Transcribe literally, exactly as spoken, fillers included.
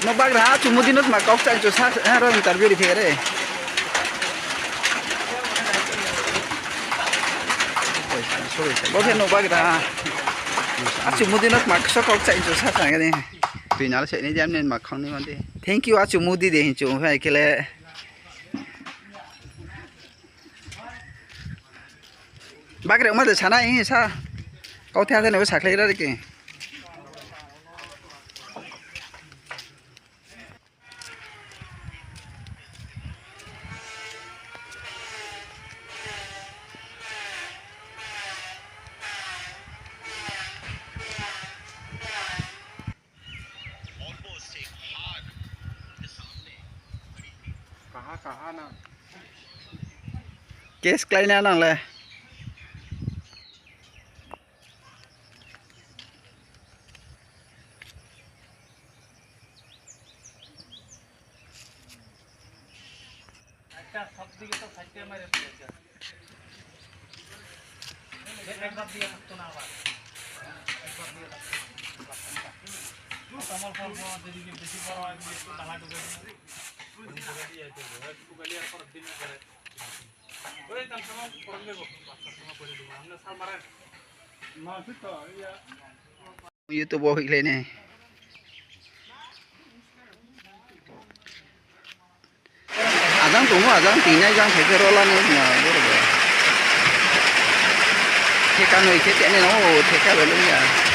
Nouhbagra ha, achu Modi no tma kau kchaih chu sa, ha, ro interview ri khe re. Bo khe nouhbagra ha. Achu Modi no tma kso kau kchaih chu sa sa ni. Tui nal se ni jam ni ma khang ni ma di. Thank you, achu Modi de hin chu, hai khe le. Bagra ma de sana hi sa. Kau the the no sakhlai ra de ke. Case kláinai nang le. YouTube wo hoihlai nai. Ajang tongmo, ajang tingnai jang phai khe rola nai ma boro bo. Theka noi khe tenai no, theka bai lung ya.